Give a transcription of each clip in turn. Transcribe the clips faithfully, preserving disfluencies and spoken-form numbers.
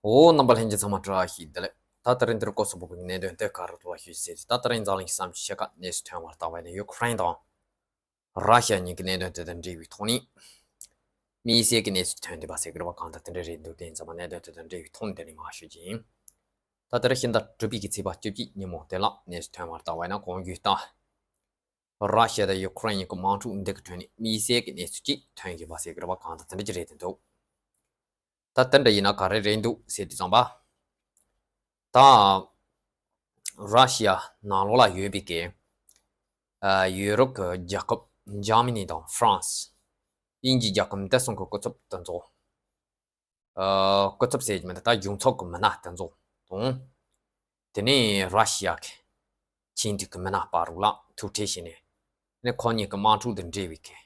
འོ། རྣམ་པ་ལྷན་རྒྱས་ཚང་མ་བཀྲ་ཤིས་བདེ་ལེགས། ད་ད་རིང་འདིར་སྐོར་སོགས་པོ་གི་གནད་དོན་དེ་ག་རེ་ཐོག་ལ་ཞུ་ཟེར་ད་ད་རིང་འཛམ་གླིང་གི་བསམ་ཤེས་ཁ་གནས་སུ་ཐོན་པར་བལྟ་བ་ནི་ཡུ་ཁུ་རེན་དང་ར་ཤི་ཡ་གཉིས་ཀྱི་གནད་དོན་དེ་དང་འབྲེལ་བའི་ཐོག་ནས་དམིགས་བསལ་གྱི་གནས་སུ་ཐོན་བསྡད་པ་ཟེར་གི་རེད་པ། གང་ལྟར་དེ་འདྲ་རེད་འདུག་དེ་ཡིན་ཙང་མ་གནད་དོན་དེ་དང་འབྲེལ་བའི་ཐོག་ནས་དེ་ནས་མར་ཞུ་རྒྱུ་ཡིན། ད་དེ་རིང་ཕྱི་ཟླ་དྲུག་པའི་གི་ཚེས་པ་བཅུ་གཅིག་ཉིན་མོ་དེ་ལ་གནས་སུ་ཐོན་པར་བལྟ་བ་ན་གོང་བརྗོད་ལྟར། ར་ཤི་ཡ་དང་ཡུ་ཁུ་རེན་གཉིས་ཀྱི་དམག་འཁྲུག་འདི་གི་ཁྲོད་ནས་དམིགས་བསལ་གྱི་གནས་ཚུལ་གཅིག་ཐོན་ཡོད་པ་ཟེར་གི་རེད་པ། གང་ལྟར་དེ་འདྲ་ཅིག་རེད་དེ་འདུག་ད་དེ་འདྲ་ཡིན་ན་ག་རེ་རེད་འདུག་ཟེར་དུས་ཙམ་པ། ད་ར་ཤི་ཡ་ནང་ལོགས་ལ་ཡོད་པའི་གི་ཨ་ཡུ་རོབ་ཀྱི་རྒྱལ་ཁབ་འཇར་མ་ནི་དང་ཧྥ་རན་སི། དབྱིན་ཇི་རྒྱལ་ཁབ་འདི་གསུམ་གྱི་སྐུ་ཚབ་དེ་ཚོ། ཨ་སྐུ་ཚབ་ཟེར་གྱི་མི་འདུག་ད་གཞུང་ཚབ་ཀྱི་མི་སྣ་དེ་ཚོ་དང་། དེ་ནས་ར་ཤི་ཡ་གི་ཆིངས་འགྲིག་གི་མི་སྣ་བར་ལ་ཐུག་འཕྲད་བྱས་ནས། ནས་ཁོ་གཉིས་ཀྱི་དམག་འཁྲུག་དང་འབྲེལ་བའི་གི་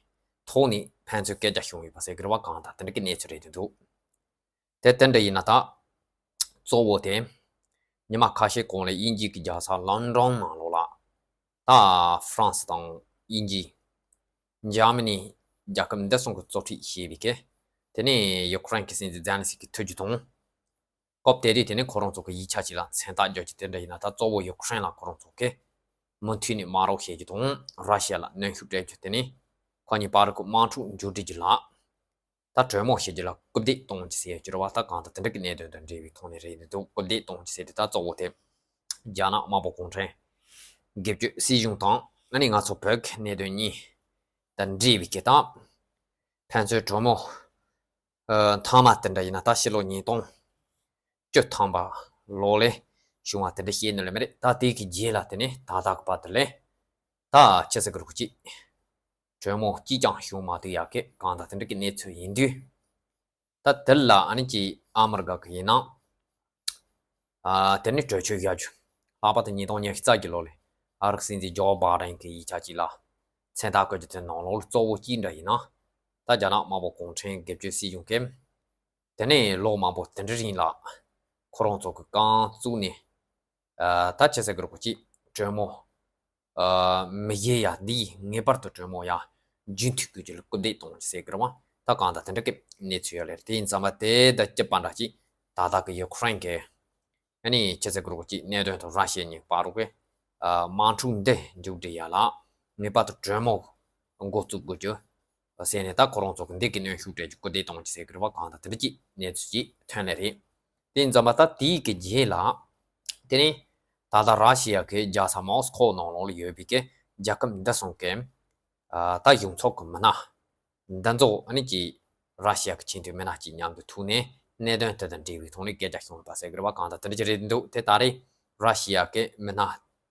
ཐོག་ནས་ཕན་ཚུན་སྐད་ཆ་བྱུང་ཡོད་པ་ཟེར་གི་རེད་པ། གང་ལྟར་དེ་འདྲ་གི་གནས་ཚུལ་རེད་དེ་འདུག་དེ་དེ་འདྲ་ཡིན་ན་ད། གཙོ་བོ་དེ། ཉི་མ་ཁ་ཤས་གོང་ལ་དབྱིན་ཇི་གི་རྒྱལ་ས་ལོན་ཌོན་ནང་ལོགས་ལ། ད་ཧྥ་རན་སི་དང་དབྱིན་ཇི། འཇར་མ་ནི་རྒྱལ་ཁབ་འདི་གསུམ་གྱིས་གཙོ་ཁྲིད་བྱས་པའི་གི། དེ་ནས་ཡུ་ཁུ་རེན་གྱི་སྲིད་འཛིན་ཛེ་ལན་སི་ཀི་ཐུག་རྒྱུ་དང་། སྐབས་དེ་དུས་དེ་ནས་ཁོ་རང་ཚོ་གི་ཡིག་ཆ་ཅིག་ལ་མཚན་རྟགས་བརྒྱབ་ཀྱི་དེ་འདྲ་ཡིན་ན་ད་གཙོ་བོ་ཡུ་ཁུ་རེན་ལ་ཁོ་རང་ཚོ་གི་མུ་མཐུད་ནས་དམག་རོགས་བྱེད་རྒྱུ་དང་ར་ཤི་ཡ་ལ་གནོན་ཤུགས་སྤྲད་རྒྱུ། དེ་ནས་ཁོ་གཉིས་བར་གྱི་དམག་འཁྲུག་མཇུག་སྒྲིལ་རྒྱུ་ལ། ད་གྲོས་མོལ་བྱེད་རྒྱུ་ལ་སྐུལ་འདེད་གཏོང་རྒྱུ་ཟེར་གྱི་རེད་པ། ད་གང་ལྟར་དེ་འདྲ་གི་གནད་དོན་དང་འབྲེལ་བའི་ཐོག་ནས་རེད་འདུག་སྐུལ་འདེད་གཏོང་རྒྱུ་ཟེར་དུས་ད་གཙོ་བོ་དེ། རྒྱ་ནག་དམར་པོ་གུང་ཁྲན་སྒེར་གཅོད་སྲིད་གཞུང་དང་ཨ་ནི་ང་ཚོ་བོད་ཀྱི་གནད་དོན་གཉིས་དང་འབྲེལ་བའི་གི་ད། ཕན་ཚུན་གྲོས་མོལ་ཨ་མཐའ་མ་དེ་འདྲ་ཡིན་ན་ད་ཕྱི་ལོ་ཉིས་སྟོང་བཅུ་ཐམ་པ་ལོ་ལས་བྱུང་བ་དེ་འདྲ་བཤད་ནི་ལ་མི་རེད། ད་དེ་གི་རྗེས་ལ་དེ་ནས་ད་ལྟ་གི་བར་དུ་ལས་ད་ཆི་ཟེར་གི་རེད་གོ་ཅིག་གྲོས་མོལ་གཅིག་ཀྱང་བྱུང་མ་ཐུབ་ཡག་གི་གང་ལྟར་དེ་འདྲ་གི་གནས་ཚུལ་ཡིན་དུས། ད་དེ་ལ་ཨ་ནི་ཅིག་ཨ་མི་རི་ཀ་གི་ཡིན་ན། ཨ་དེ་ནི་གྲོས་ཆོད་བཞག་རྒྱུ། ལྷག་པར་དུ་ཉིས་སྟོང་ཉི་ཤུ་རྩ་བརྒྱད་ལོ་ལས་ཨ་རིའི་སྲིད་འཛིན་ཇོ་བྷའི་ཌེན་གྱི་ཡིག་ཆ་གཅིག་ལ་མཚན་རྟགས་བཀོད་རྒྱུ་དེ་ནང་ལོགས་ལ་གཙོ་བོ་གཅིག་འདྲ་ཡིན་ན། ད་རྒྱ་ནག་དམར་པོ་གུང་ཁྲན་སྒེར་གཅོད་སྲིད་གཞུང་གིས། དེ་ནས་ལོ་མང་པོ་དེ་འདྲ་རིང་ལ་ཁོ་རང་ཚོ་གི་རྐང་བཙུགས་ནས། ཨ་ད་ཆི་ཟེར་གི་རེད་གོ་ཅིག་གྲོས་མོལ་ཨ་མི་བརྗེད་ཡ་འདི་ངེས་པར་དུ་གྲོས་མོལ་ཡ་རྒྱུན་མཐུད་དགོས་ཀྱི་སྐུལ་འདེད་གཏོང་རྒྱུ་ཟེར་གི་རེད་པ། ད་གང་ལྟར་དེ་འདྲ་གི་གནས་ཚུལ་ཡོད་ལེ་རེད། དེ་ཡིན་ཙང་མ་དེ་ད་སྐྱིད་པ་འདྲ་ཅིག་ད་ལྟ་གི་ཡུ་ཁུ་རེན་གི་ཨ་ནི་ཆི་ཟེར་གི་རེད་གོ་ཅིག་གནད་དོན་དང་ར་ཤི་ཡ་གཉིས་བར་གི་ཨ་དམག་འཁྲུག་འདི་མཇུག་སྒྲིལ་ཡ་ལ་ངེས་པར་དུ་གྲོས་མོལ་འགོ་བཙུགས་དགོས་རྒྱུ་ཟེར་ནས་ད་ཁོ་རང་ཚོ་གི་འདི་གི་གནོན་ཤུགས་སྤྲད་རྒྱུ་སྐུལ་འདེད་གཏོང་རྒྱུ་ཟེར་གི་རེད་པ། གང་ལྟར་དེ་འདྲ་ཅིག་གནས་ཚུལ་ཅིག་ཐོན་ལེ་རེད། དེ་ཡིན་ཙང་མ་ད་དེའི་གི་རྗེས་ལ། དེ་ནས་ད་ལྟ་ར་ཤི་ཡ་གི་རྒྱལ་ས་མོ་སི་ཁོ་ནང་ལོགས་ལ་ཡོད་པའི་གི་རྒྱལ་ཁབ་འདི་གསུམ་གི་ཨ་ད་གཞུང་ཚབ་གི་མི་སྣ་འདི་ཚོ་ཨ་ནི་ཅིག་ར་ཤི་ཡ་གི་ཆེས་མཐོའི་མི་སྣ་ཅིག་མཉམ་དུ་ཐུག་ནས་གནད་དོན་དེ་དང་འབྲེལ་བའི་ཐོག་ནས་སྐད་ཆ་བྱུང་ཡོད་པ་ཟེར་གི་རེད་པ། གང་ལྟར་དེ་འདྲ་ཅིག་རེད་འདུག་དེ་ད་རེས་ར་ཤི་ཡ་གི་མི་སྣ་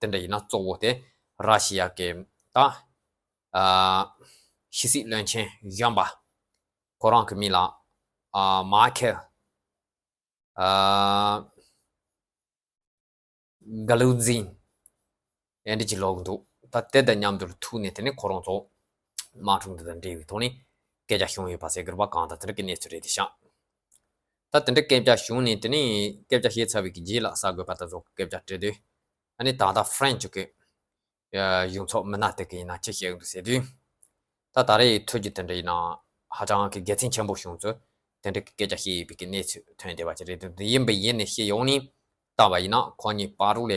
དེ་འདྲ་ཡིན་ན་གཙོ་བོ་དེ་ར་ཤི་ཡ་གི་ད་ཨ་ཕྱི་སྲིད་བློན་ཆེན་གཞོན་པ་ཁོ་རང་གི་མིང་ལ་ཨ་མཱ་ཁེལ་ཨ་ག་ལུ་ཛིན་ཨེ་འདྲ་ཅིག་ལབ་གི་འདུག་ད་དེ་དང་མཉམ་དུ་ཐུག་ནས་དེ་ནས་ཁོ་རང་ཚོ་དམག་འཁྲུག་འདི་དང་འབྲེལ་བའི་ཐོག་ནས་སྐད་ཆ་བྱུང་ཡོད་པ་ཟེར་གི་རེད་པ། གང་ལྟར་དེ་འདྲ་གི་གནས་ཚུལ་རེད་དེ་ཤག་ད་དེ་འདྲ་སྐད་ཆ་བྱུང་ནས་དེ་ནས་སྐད་ཆ་བཤད་ཚར་བའི་གི་རྗེས་ལ་གསར་འགོད་པ་དེ་ཚོ་སྐད་ཆ་དྲིས་དུས། ཨ་ནི་ད་ལྟ་ཧྥ་རན་སི་གི་གཞུང་ཚབ་མི་སྣ་དེ་གི་ཡིན་ན་ཅི་བཤད་གི་འདུག་ཟེར་དུས། ད་ད་རེས་ཐུག་རྒྱུ་དེ་འདྲ་ཡིན་ན་ཧ་ཅང་གི་དགེ་མཚན་ཆེན་པོ་བྱུང་ཚུལ་དེ་འདྲ་གི་སྐད་ཆ་བཤད་ཡོད་པའི་གི་གནས་ཚུལ་ཐོན་བསྡད་པ་ཅིག་རེད་འདུག་དེ་ཡིན་པ་ཡིན་ནས་བཤད་ཡོང་ནས་བལྟས་པ་ཡིན་ན་ཁོ་གཉིས་བར་ལ་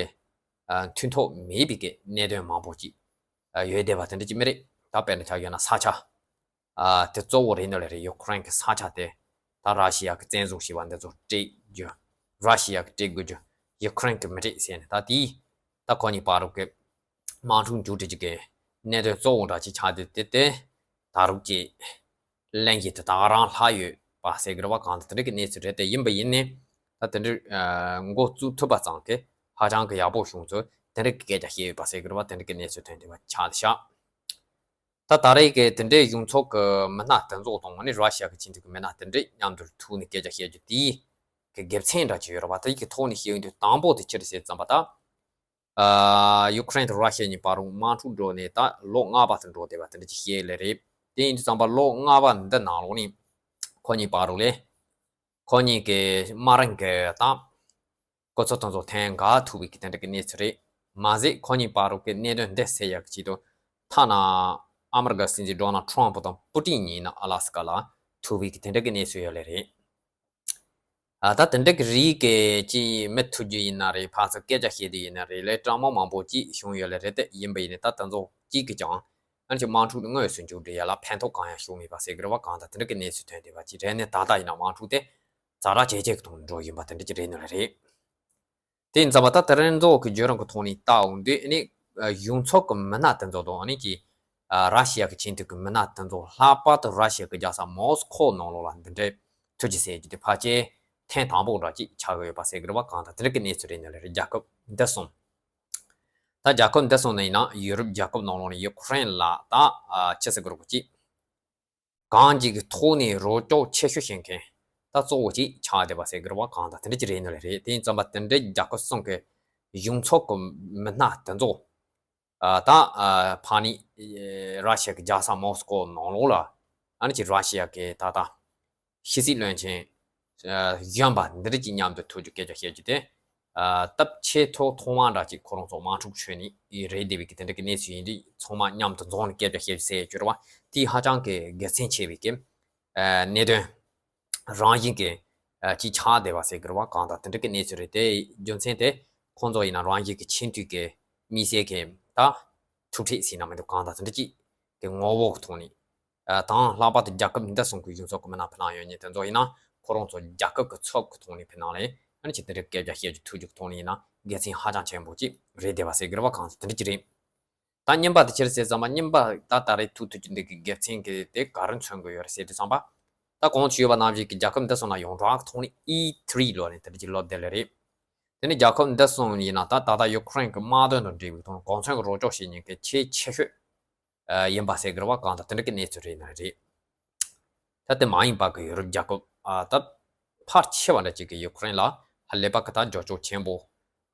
ཨ་མཐུན་ཐོག་མེད་པའི་གི་གནད་དོན་མང་པོ་ཅིག་ཨ་ཡོད་བསྡད་པ་དེ་འདྲ་ཅིག་མ་རེད། ད་དཔེར་ན་ཆ་བཞག་ན་ས་ཆ་ཨ་དེ་གཙོ་བོ་རེད་འདུག་ལེ་རེད། ཡུ་ཁུ་རེན་གི་ས་ཆ་དེ་ད་ར་ཤི་ཡ་གི་བཙན་བཟུང་བྱས་པ་འདི་ཚོ་སྤྲད་རྒྱུ། ར་ཤི་ཡ་གི་སྤྲད་དགོས་རྒྱུ། ཡུ་ཁུ་རེན་གི་མི་སྤྲད་ཟེར་ནས་ད་དེ་ད་ཁོ་གཉིས་བར་གི་དམག་འཁྲུག་མཇུག་སྒྲིལ་རྒྱུ་གི་གནད་དོན་གཙོ་བོ་འདྲ་ཅིག་ཆགས་བསྡད་དེ་དེ་ད་རུང་ཅིག་གླེང་གཞི་དེ་ད་ག་རང་ལྷག་ཡོད་པ་ཟེར་གི་རེད་པ། གང་ལྟར་དེ་འདྲ་གི་གནས་ཚུལ་རེད། དེ་ཡིན་པ་ཡིན་ནས་ད་དེ་འདྲ་འགོ་བཙུགས་ཐུབ་པ་ཙམ་གི་ཧ་ཅང་གི་ཡག་པོ་བྱུང་ཚུལ་དེ་འདྲ་གི་སྐད་ཆ་བཤད་ཡོད་པ་ཟེར་གི་རེད་པ། དེ་འདྲ་གི་གནས་ཚུལ་ཐོན་བསྡད་པ་ཆགས་བསྡད་ཤག་ད་ད་རེས་ཀྱི་དེ་འདྲའི་གཞུང་ཚབ་ཀྱི་མི་སྣ་དེ་ཚོ་དང་ནི་ར་ཤི་ཡ་གི་ཆིངས་འགྲིག་གི་མི་སྣ་དེ་འདྲས་མཉམ་དུ་ཐུག་ནས་སྐད་ཆ་བཤད་རྒྱུ་དེའི་གི་དགེ་མཚན་འདྲ་ཅིག་ཡོད་རེད་པ། དེ་ཡི་གི་ཐོག་ནས་བཤད་ཡོང་དུས་དང་པོ་དེ་ཅི་རེད་ཟེར་ཙམ་པ་ད། ཨ་ཡུ་ཁུ་རེན་དང་ར་ཤི་ཡ་གཉིས་བར་དམག་འཁྲུག་འགྲོ་ནས་ད་ལོ་ལྔ་པ་དུ་འགྲོ་བསྡད་པ་དེ་འདྲ་ཅིག་བཤད་ལེ་རེད། དེ་ཡིན་དུས་ཙམ་པ་ལོ་ལྔ་པ་འདི་ནང་ལོགས་ནས་ཁོ་གཉིས་བར་ལ་ཁོ་གཉིས་ཀྱི་དམག་རིམ་གྱི་ད། སྐུ་ཚབ་དེ་ཚོ་ཐེངས་འགའ་ཐུག་པའི་གི་དེ་འདྲ་གི་གནས་ཚུལ་རེད། མ་ཟད་ཁོ་གཉིས་བར་གི་གནད་དོན་འདི་སེལ་ཡག་གི་ཆེད་དུ་ཐ་ན་ཨ་མི་རི་ཀ་སྲིད་འཛིན་ཌོ་ནལ་ཊམ་ཕུ་དང་པུ་ཏིན་གཉིས་ནི་ཨ་ལ་སི་ཀ་ལ་ཐུག་པའི་གི་དེ་འདྲ་གི་གནས་ཚུལ་ཡོད་ལེ་རེད། ཨ་ད་དེ་འདྲ་གི་རིགས་ཀྱི་ཅི་མི་ཐུབ་རྒྱུ་ཡིན་ན་རེད། ཕར་ཚུར་སྐད་ཆ་བཤད་རྒྱུ་ཡིན་ན་རེད། ལས་སྤྲང་མོ་མང་པོ་ཅིག་བྱུང་ཡོད་ལེ་རེད། དེ་ཡིན་པ་ཡིན་ནའི་ད་དེ་ཚོ་གཅིག་གིས་ཀྱང་ཨ་ནི་ཅིག་དམག་འཁྲུག་དངོས་སུ་མཇུག་སྒྲིལ་ཡ་ལ་ཕན་ཐོགས་གང་ཡང་བྱུང་མེད་པ་ཟེར་གི་རེད་བ། གང་ལྟར་དེ་འདྲ་གི་གནས་ཚུལ་ཐོན་བསྡད་པ་ཅིག་རེད། ནས་ད་ལྟ་ཡིན་ན་དམག་འཁྲུག་དེ་ཛ་དྲག་ཇེ་ཆེ་གི་ཐོག་ནས་འགྲོ་བཞིན་པ་དེ་འདྲ་ཅིག་རེད་ནི་ལེ་རེད། དེ་ཡིན་ཙང་མ་ད་དེ་རིང་གཙོ་བོ་གི་བརྗོད་རིམ་གི་ཐོག་ནས་བལྟ་འོང་དུས་ཨ་ནི་གཞུང་ཚབ་ཀྱི་མི་སྣ་དེ་ཚོ་དང་ཨ་ནི་ཅིག་ཨ་ར་ཤི་ཡ་གི་ཆེས་མཐོའི་གི་མི་སྣ་དེ་ཚོ་ལྷག་པར་དུ་ར་ཤི་ཡ་གི་རྒྱལ་ས་མོ་སི་ཁོ་ནང་ལོགས་ལ་འདི་འདྲའི་ཐུག་རྒྱུ་ཟེར་རྒྱུ་དེ་ཕལ་ཆེར་ཐེངས་དང་པོ་འདྲ་ཅིག་ཆགས་ཀྱི་ཡོད་པ་ཟེར་གི་རེད་བ། གང་ལྟར་དེ་འདྲ་གི་གནས་ཚུལ་རེད་ནི་ལེ་རེད། རྒྱལ་ཁབ་འདི་གསུམ། ད་རྒྱལ་ཁབ་འདི་གསུམ་ནས་ཡིན་ན་ཡུ་རོབ་རྒྱལ་ཁབ་ནང་ལོགས་ནས་ཡུ་ཁུ་རེན་ལ་ད་ཨ་ཅི་ཟེར་གི་རེད་གོ་ཅིག་གང་ཅིག་གི་ཐོག་ནས་རོགས་སྐྱོར་ཆེ་ཤོས་བྱེད་མཁན་ད་གཙོ་བོ་ཅིག་ཆགས་བསྡད་པ་ཟེར་གི་རེད་བ། གང་ལྟར་དེ་འདྲ་ཅིག་རེད་ནི་ལེ་རེད། དེ་ཡིན་ཙང་མ་དེ་འདྲའི་རྒྱལ་ཁབ་གསུམ་གི་གཞུང་ཚབ་ཀྱི་མི་སྣ་དེ་ཚོ་ཨ་ད་ཨ་ཕ་ནི་ཨེ་ར་ཤི་ཡ་གི་རྒྱལ་ས་མོ་སི་ཀོ་ནང་ལོགས་ལ་ཨ་ནི་ཅིག་ར་ཤི་ཡ་གི་ད་ལྟ་ཕྱི་སྲིད་བློན་ཆེན་ཨ་གཞོན་པ་འདི་རིགས་ཀྱི་མཉམ་དུ་ཐུག་རྒྱུ་སྐད་ཆ་བཤད་རྒྱུ་དེ་ཨ་སྟབས་ཆེས་ཐོག་ཐོག་མ་འདྲ་ཅིག་ཁོ་རང་ཚོ་དམག་འཁྲུག་ཁྲོད་ནས་རེད་བསྡད་པའི་གི་དེ་འདྲ་གི་གནས་ཚུལ་ཡིན་དུས་ཚང་མ་མཉམ་དུ་འཛོམས་ནས་སྐད་ཆ་བཤད་རྒྱུ་ཟེར་གྱུར་བ་དེ་ཧ་ཅང་གི་དགེ་མཚན་ཆེ་བའི་གི་ཨ་གནད་དོན་རང་བཞིན་གྱི་ཨ་ཅིག་ཆགས་བསྡད་པ་ཟེར་གྱི་རེད་བ། གང་ལྟར་དེ་འདྲ་གི་གནས་ཚུལ་རེད། དེ་རྒྱུ་མཚན་དེ་ཁོང་ཚོ་ཡིན་ན་རང་བཞིན་གྱི་ཆེས་མཐོའི་གི་མི་སེར་གྱི་ད་ཐུག་འཕྲད་ཟེར་ན་མི་འདུག་གང་ལྟར་དེ་འདྲ་ཅིག་གི་ངོ་བོ་གི་ཐོག་ནས་ཨ་དང་ལྷག་པར་དུ་རྒྱལ་ཁབ་འདི་གསུམ་གྱི་གཞུང་ཚབ་ཀྱི་མི་སྣ་ཕི་ལང་ཡོད་མཁན་དེ་ཚོ་ཡིན་ན་ཁོ་རང་ཚོ་རྒྱལ་ཁབ་ཀྱི་ཚབ་ཀྱི་ཐོག་ནས་ཕི་ལང་ལ་ཨ་ནི་ཅིག་དེ་འདྲའི་སྐད་ཆ་བཤད་རྒྱུ་ཐུག་རྒྱུ་གི་ཐོག་ནས་ཡིན་ན་དགེ་མཚན་ཧ་ཅང་ཆེན་པོ་ཅིག་རེད་བསྡད་པ་ཟེར་གྱི་རེད་བ། གང་ལྟར་དེ་འདྲ་ཅིག་རེད། ད་རྙིང་པ་དེ་ཆི་རེད་ཟེར་ཙམ་པ་རྙིང་པ་ད་ད་རེས་ཐུག་ཐུག་ཅིག་འདི་གི་དགེ་མཚན་གྱི་དེ་ག་རེ་མཚོན་གྱི་ཡོད་རེད་ཟེར་དུས་ཙམ་པ། ད་གོང་དུ་ཞུས་པ་ནང་བཞིན་གྱི་རྒྱལ་ཁབ་འདི་གསུམ་ལ་ཡོངས་གྲགས་ཀྱི་ཐོག་ནས་ཨི་ཐི་རི་ལོ་ནས་དེ་འདྲ་ཅིག་ལོ་དེ་ལ་རེད། དེ་ནས་རྒྱལ་ཁབ་འདི་གསུམ་ཡིན་ན་ད་ད་ལྟ་ཡུ་ཁུ་རེན་གྱི་དམག་དོན་དང་འབྲེལ་བའི་ཐོག་གོང་མཚོན་གྱི་རོགས་སྐྱོར་བྱེད་མཁན་གྱི་ཆེས་ཆེ་ཤོས་ཨ་ཡིན་པ་ཟེར་གྱི་རེད་བ། གང་ལྟར་དེ་འདྲ་གི་གནས་ཚུལ་རེད་ན་རེད། ད་དེ་མ་ཡིན་པ་གི་ཡུ་རོབ་རྒྱལ་ཁབ་ཨ་ད་ཕལ་ཆེ་བ་འདྲ་ཅིག་གིས་ཡུ་ཁུ་རེན་ལ་ཧ་ལས་པ་གི་ད་རྒྱབ་སྐྱོར་ཆེན་པོ་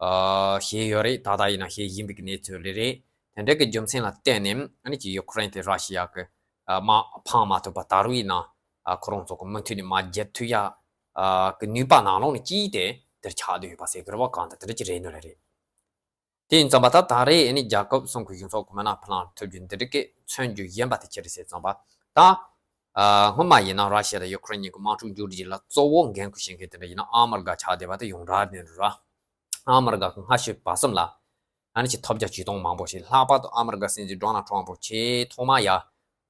ཨ་བྱས་ཡོད་རེད། ད་ལྟ་ཡིན་ན་བྱས་བཞིན་པའི་གནས་ཚུལ་རེད་རེད། དེ་འདྲ་གི་རྒྱུ་མཚན་ལ་བརྟེན་ནས་ཨ་ནི་ཅིག་ཡུ་ཁུ་རེན་དེ་ར་ཤི་ཡ་གི་ཨ་དམག་འཕང་མ་ཐུབ་པ་ད་རུང་ཡིན་ན་ཨ་ཁོ་རང་ཚོ་གི་མུ་མཐུད་ནས་དམག་རྒྱག་ཐུབ་ཡ་ཨ་གི་ནུས་པ་ནང་ལོགས་ནས་ཅིག་དེ་དེར་ཆགས་བསྡད་ཡོད་པ་ཟེར་གི་རེད་བ། གང་ལྟར་དེ་འདྲ་ཅིག་རེད་ནོ་རེད་རེད། དེ་ཡིན་ཙང་པ་ད་ད་རེས་ཨ་ནི་རྒྱལ་ཁབ་གསུམ་གྱི་གཞུང་ཚབ་ཀྱི་མི་སྣ་ཕི་ལང་ཐུབ་རྒྱུ་འདི་འདྲ་གི་མཚོན་རྒྱུ་ཡིན་པ་དེ་ཅི་རེད་ཟེར་ཙང་པ། ད་ཨ་སྔོན་མ་ཡིན་ན་ར་ཤི་ཡ་དང་ཡུ་ཁུ་རེན་གཉིས་ཀྱི་དམག་འཁྲུག་མཇུག་སྒྲིལ་རྒྱུ་ལ་གཙོ་བོ་འགན་ཁུར་བཞེས་མཁན་དེ་འདྲ་ཡིན་ན་ཨ་མི་རི་ཀ་ཆགས་བསྡད་པ་དེ་ཡོངས་གྲགས་རེད་ར། ཨ་མི་རི་ཀ་གི་སྔ་ཕྱི་བར་གསུམ་ལ་ཨ་ནི་ཅིག་ཐོབ་རྒྱ་ཇུས་གཏོང་མང་པོ་བྱས། ལྷག་པར་དུ་ཨ་མི་རི་ཀ་སྲིད་འཛིན་ཌོ་ནལ་ཊམ་པོ་ཆེས་ཐོག་མ་ཡ་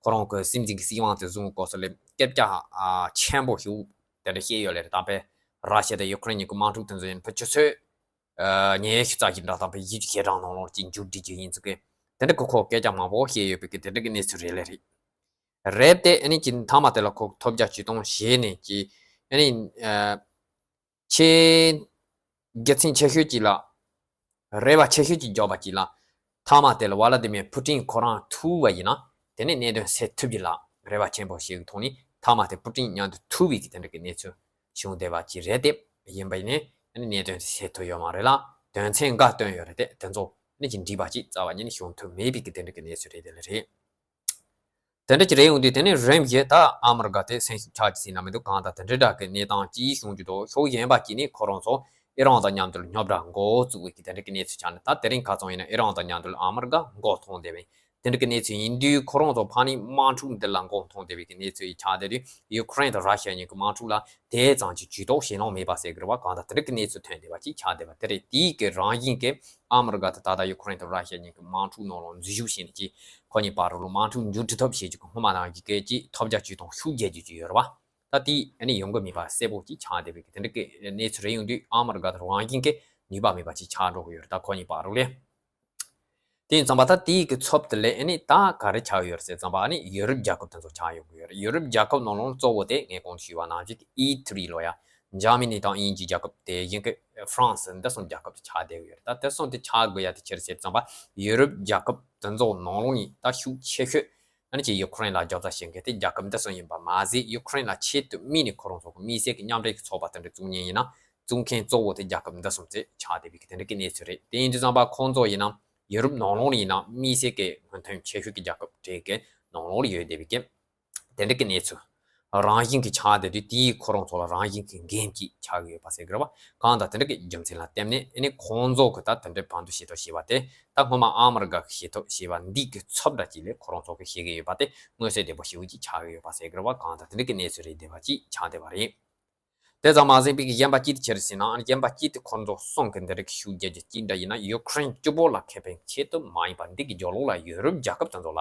ཁོ་རང་གི་སྲིད་འཛིན་གྱི་སྲིད་དབང་དེ་བཟུང་སྐབས་སུ་ལ་སྐད་ཆ་ཨ་ཆེན་པོ་ཞིག་དེ་འདྲ་བཤད་ཡོད་ལེ་རེད། ད་དཔེ་ར་ཤི་ཡ་དང་ཡུ་ཁུ་རེན་གཉིས་ཀྱི་དམག་འཁྲུག་དེ་ཚོ་ཡིན་ཕར་ཆུ་ཚོད། ཉི་ཤུ་རྩ་བཞི་འདྲ་དང་པོ་ཡིད་ཀྱི་ཞེ་དྲག་ནང་ལོགས་ཀྱི་མཇུག་སྒྲིལ་རྒྱུ་ཡིན་ཚུལ་གྱི་དེ་འདྲ་གི་ཁོ་སྐད་ཆ་མང་པོ་བཤད་ཡོད་པའི་གི་དེ་འདྲ་གི་གནས་ཚུལ་རེད་ལེ་རེད། རེད་དེ་ཨ་ནི་ཅི་མཐའ་མ་དེ་ལ་ཁོ་ཐོབ་རྒྱ་ཇུས་གཏོང་བྱས་ནས་ཀྱི་ཨ་ནི་ཆེས་རྒྱུ་མཚན་ཆེ་ཤོས་ཅིག་ལ་རེ་བ་ཆེ་ཤོས་ཅིག་རྒྱག་པ་ཅིག་ལ་མཐའ་མ་དེ་ལ་ཝ་ལ་དི་མིར་ཕུ་ཏིན་ཁོ་རང་ཐུག་པ་ཡིན་ན་དེ་ནས་གནད་དོན་སེལ་ཐུབ་རྒྱུ་ལ་རེ་བ་ཆེན་པོ་ཞིག་མཐོང་ནས་མཐའ་མ་དེ་ཕུ་ཏིན་མཉམ་དུ་ཐུག་པའི་གི་དེ་འདྲ་གི་གནས་ཚུལ། བྱུང་བསྡད་པ་ཅིག་རེད་དེ། ཡིན་པ་ཡིན་ནའི་གནད་དོན་དེ་སེལ་ཐུབ་ཡོད་མ་རེད་ལ། དོན་ཚན་འགའ་བཏོན་ཡོད་རེད་དེ། དེ་ཚོ་ནི་ཅིག་འགྲིག་པ་ཅིག་རྩ་བ་ཉིད་ནས་བྱུང་ཐུབ་མེད་པའི་གི་དེ་འདྲ་གི་གནས་ཚུལ་རེད་དེ་ལ་རེད། དེ་འདྲ་ཅིག་རེད་ཡོང་དུས་དེ་ནས་རིམ་བཞིན་ད་ཨ་མི་རི་ཀ་དེ་སེམས་ཤུགས་ཆག་ཅིག་ཟིན་ན་མི་འདུག་གང་ལྟར་དེ་འདྲ་འདྲ་གི་གནས་སྟངས་ཅིག་བྱུང་རྒྱུ་འདུག་ཕྱོགས་གཞན་པ་ཅིག་ནས་ཁོ་རང་ཚོ་ཨི་རན་དང་མཉམ་དུ་རྙོག་དྲ་འགོ་བཙུགས་པའི་གི་དེ་འདྲ་གི་གནས་ཚུལ་ཆགས་ནས། ད་དེ་རིང་ཁ་སང་ཡིན་ན་ཨི་རན་དང་མཉམ་དུ་ཨ་མི་རི་ཀ་འགོ་ཐོན་བསྡད་པའི་དེ་འདྲ་གི་གནས་ཚུལ་ཡིན་དུས། ཁོ་རང་ཚོ་ཕ་ནས་དམག་འཁྲུག་འདི་ལ་འགོ་ཐོན་བསྡད་པའི་གི་གནས་ཚུལ་ཡིན་ཆགས་བསྡད་དུས། ཡུ་ཁུ་རེན་དང་ར་ཤི་ཡ་གཉིས་ཀྱི་དམག་འཁྲུག་ལ་དེ་ཙམ་གྱི་ཇུས་གཏོགས་བྱེད་ལོང་མེད་པ་ཟེར་གི་རེད་བ། གང་ལྟར་དེ་འདྲ་གི་གནས་ཚུལ་ཐོན་བསྡད་པ་ཅིག་ཆགས་བསྡད་པ་དེ་རེད། དེའི་གི་རང་བཞིན་གྱི་ཨ་མི་རི་ཀ་དང་ད་ལྟ་ཡུ་ཁུ་རེན་དང་ར་ཤི་ཡ་གཉིས་ཀྱི་དམག་འཁྲུག་ནང་ལ་འཛུལ་ཞུགས་བྱས་ནས་ཀྱི་ཁོ་གཉིས་བར་ལ་དམག་འཁྲུག་མཇུག་སྒྲིལ་ཐབས་བྱེད་རྒྱུ་གི་སྔོན་མ་ནང་བཞིན་གི་ཅིག་ཐོབ་རྒྱ་ཇུས་གཏོང་ཤུགས་རྒྱས་རྒྱུ་ཅིག་ཡོད་རེད་བ། ད་དེ་ཨ་ནི་ཡོང་གི་མེད་པ་གསལ་པོ་ཅིག་ཆགས་བསྡད་པའི་གི་དེ་འདྲ་གི་གནས་ཚུལ་རེད་ཡོང་དུས། ཨ་མི་རི་ཀ་དང་རང་བཞིན་གི་ནུས་པ་མེད་པ་ཅིག་ཆགས་འགྲོ་གི་ཡོད་རེད། ད་ཁོ་གཉིས་བར་ལ་ལས། དེ་ཡིན་ཙང་པ་ད་དེའི་གི་ཚབ་དེ་ལས་ཨ་ནི་ད་ག་རེ་ཆགས་ཡོད་རེད་ཟེར་ཙང་པ། ཨ་ནི་ཡུ་རོབ་རྒྱལ་ཁབ་དེ་ཚོ་ཆགས་ཡོང་གི་ཡོད་རེད། ཡུ་རོབ་རྒྱལ་ཁབ་ནང་ལོགས་གཙོ་བོ་དེ་ངས་གོང་དུ་ཞུས་པ་ནང་བཞིན་གི་ཨི་ཐི་རི་ལོ་ཡ། འཇར་མ་ནི་དང་དབྱིན་ཇི་རྒྱལ་ཁབ། དེ་བཞིན་གི་ཧྥ་རན་སི། འདི་གསུམ་རྒྱལ་ཁབ་དེ་ཆགས་བསྡད་ཡོད་རེད། ད་དེ་གསུམ་དེ་ཆགས་དགོས་ཡ་དེ་ཅི་རེད་ཟེར་ཙང་པ། ཡུ་རོབ་རྒྱལ་ཁབ་དེ་ཚོ་ནང་ལོགས་ནས་ད་ཤུགས་ཆེ་ཤོས་ཨ་ནི་ཅིག་ཡུ་ཁུ་རེན་ལ་རྒྱབ་རྩ་བྱེད་མཁན་དེ་རྒྱལ་ཁབ་འདི་གསུམ་ཡིན་པ་མ་ཟད། ཡུ་ཁུ་རེན་ལ་ཆེད་དུ་དམིགས་ནས་ཁོ་རང་ཚོ་གི་དམིགས་བསལ་གྱི་མཉམ་འབྲེལ་གྱི་ཚོགས་པ་དེ་འདྲ་བཙུགས་མཁན་ཡིན་ན། བཙུགས་མཁན་གཙོ་བོ་དེ་རྒྱལ་ཁབ་འདི་གསུམ་དེ་ཆགས་བསྡད་པའི་གི་དེ་འདྲ་གི་གནས་ཚུལ་རེད། དེ་ཡིན་དུས་ཙང་པ་ཁོང་ཚོ་ཡིན་ན་ཡུ་རོབ་ནང་ལོགས་ནས་ཡིན་ན་དམིགས་བསལ་གྱི་སྔོན་ཐོན་ཆེ་ཤོས་ཀྱི་རྒྱལ་ཁབ་གྲས་ཀྱི་ནང་ལོགས་ལ་ཡོད་བསྡད་པའི་གི་དེ་འདྲ་གི་གནས་ཚུལ་རང་བཞིན་གྱི་ཆགས་བསྡད་དུས། དེའི་ཁོ་རང་ཚོ་ལ་རང་བཞིན་གྱི་འགན་ཅིག་ཆགས་ཀྱི་ཡོད་པ་ཟེར་གི་རེད་བ། གང་ལྟར་དེ་འདྲ་གི་རྒྱུ་མཚན་ལ་བརྟེན་ནས་ཨ་ནི་ཁོང་ཚོ་གི་ད་དེ་འདྲའི་བར་འདུམ་བྱེད་ཐབས་བྱས་པ་དེ། ད་སྔོན་མ་ཨ་མི་རི་ཀ་གི་བྱེད་ཐབས་བྱས་པ་འདི་གི་ཚབ་འདྲ་ཅིག་ལས་ཁོ་རང་ཚོ་གི་བྱེད་ཀྱི་ཡོད་པ་དེ་མངོན་གསལ་དོད་པོ་ཞེ་པོ་ཅིག་ཆགས་ཀྱི་ཡོད་པ་ཟེར་གི་རེད་བ། གང་ལྟར་དེ་འདྲ་གི་གནས་ཚུལ་རེད་བསྡད་པ་ཅིག་ཆགས་བསྡད་པ་རེད། དེ་ཙམ་མ་ཟད་པའི་གཞན་པ་གཅིག་དེ་ཆི་རེད་ཟེར་ན། གཞན་པ་གཅིག་དེ་ཁོ་ཚོ་གསུམ་གྱི་འདི་རིགས་ཤུགས་རྒྱག་རྒྱུ་གཅིག་འདྲ་ཡིན་ན། ཡུ་ཀེ་རེན་གཅིག་པོ་ལ་ཁེ་ཕན་ཆེད་དུ་མ་ཡིན་པར། འདི་གི་རྒྱབ་ལོགས་ལ་ཡོ་རོབ་རྒྱལ་ཁབ་དེ་ཚོ་ལ་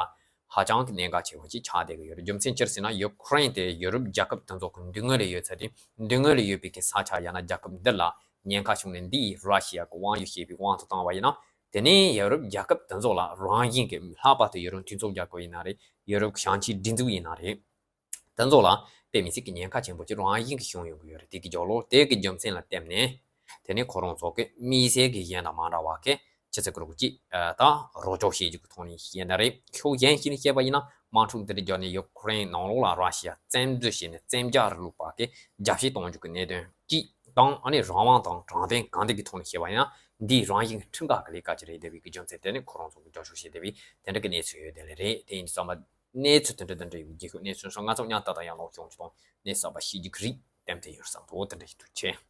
ཧ་ཅང་གི་ཉེན་ཁ་ཆེན་པོ་ཅིག་ཆགས་བསྡད་ཀྱི་ཡོད་རེད། རྒྱུ་མཚན་ཆི་རེད་ཟེར་ན། ཡུ་ཀེ་རེན་དེ་ཡོ་རོབ་རྒྱལ་ཁབ་དེ་ཚོ་གི་མདུན་ངོས་ལ་ཡོད་ཚད་དེ། མདུན་ངོས་ལ་ཡོད་པའི་གི་ས་ཆ་ཡང་ན་རྒྱལ་ཁབ་འདི་ལ་ཉེན་ཁ་བྱུང་ནས། འདི་ཡིས་ར་ཤི་ཡ་གི་དབང་ཡོད་ཞེས་པའི་དབང་དུ་བཏང་བ་ཡིན་ན། དེ་ནས་ཡོ་རོབ་རྒྱལ་ཁབ་དེ་ཚོ་ལ་རང་བཞིན་གྱི། ལྷག་པར་དུ་ཡུ་རོབ་མཐུན་ཚོགས་རྒྱལ་ཁབ་ཡིན་ན་རེད། ཡུ་རོབ་གཞུང་གཅིག་སྒྲིག་འཛུགས་ཡིན་ན་རེད། དེ་ཚོ་ལ་དཔེ་མི་སྲིད་ཀྱི་ཉེན་ཁ་ཆེན་པོ་ཅིག་རང་བཞིན་གྱིས་བྱུང་ཡོང་གི་ཡོད་རེད། དེ་གི་རྒྱབ་ལོགས་དེ་གི་རྒྱུ་མཚན་ལ་བརྟེན་ནས། དེ་ནས་ཁོ་རང་ཚོ་གི་དམིགས་བསལ་གྱི་གཞན་དང་མ་འདྲ་བ་གི་ཆི་ཟེར་དགོས་རེད། ཅིག་ད་རོགས་སྐྱོར་བྱེད་རྒྱུ་གི་ཐོག་ནས་བཤད་ན་རེད། ཕྱོགས་གཞན་ཞིག་ནས་བཤད་པ་ཡིན་ན། དམག་འཁྲུག་འདི་འདྲ་བརྒྱབ་ནས་ཡུ་ཀེ་རེན་ནང་ལོགས་ལ་ར་ཤི་ཡ་བཙན་འཛུལ་བྱས་ནས་བཙན་རྒྱལ་རིང་ལུགས་པ་གི་རྒྱབ་བཤིག་གཏོང་རྒྱུ་གི་གནད་དོན་གཅིག་དང་། ཨ་ནི་རང་དབང་དང་དྲང་བདེན་གང་འདྲ་གི་ཐོག་ནས་བཤད་པ་ཡིན་ན། འདིའི་རང་བཞིན་གྱི་ཁྲིམས་འགལ་གྱི་ལས་ཀ་ཅིག་རེད། དེ་བས་ཀྱི་རྒྱུ་མཚན་དེ་ནི་ཁོ་རང་ཚོ་གི་རྒྱབ་སྐྱོར་བྱེད་བསྡད་པའི་དེ་འདྲ་གི་གནས་ཚུལ་ཡོད་དེ་ལས་རེད། དེ་ཡིན་དུས་ཙམ་པ་གནས་ཚུལ་དེ་འདྲ་དེ་འདྲ་ཡོད་རྒྱུ་ཤོག་གནས་ཚུལ་སོང་ང་ཚོ་ཉག་ཏག་ཏག་ཡང་ལོག་བྱུང་ཆུ་དང་གནས་ཚུལ་གསར་པ་ཤེས་རྒྱུ་གི་རིགས་ཏན་ཏན་ཡོད་བསམ་འདུག་དེ་འདྲ་ཞིག་ཐུགས་རྗེ་ཆེ།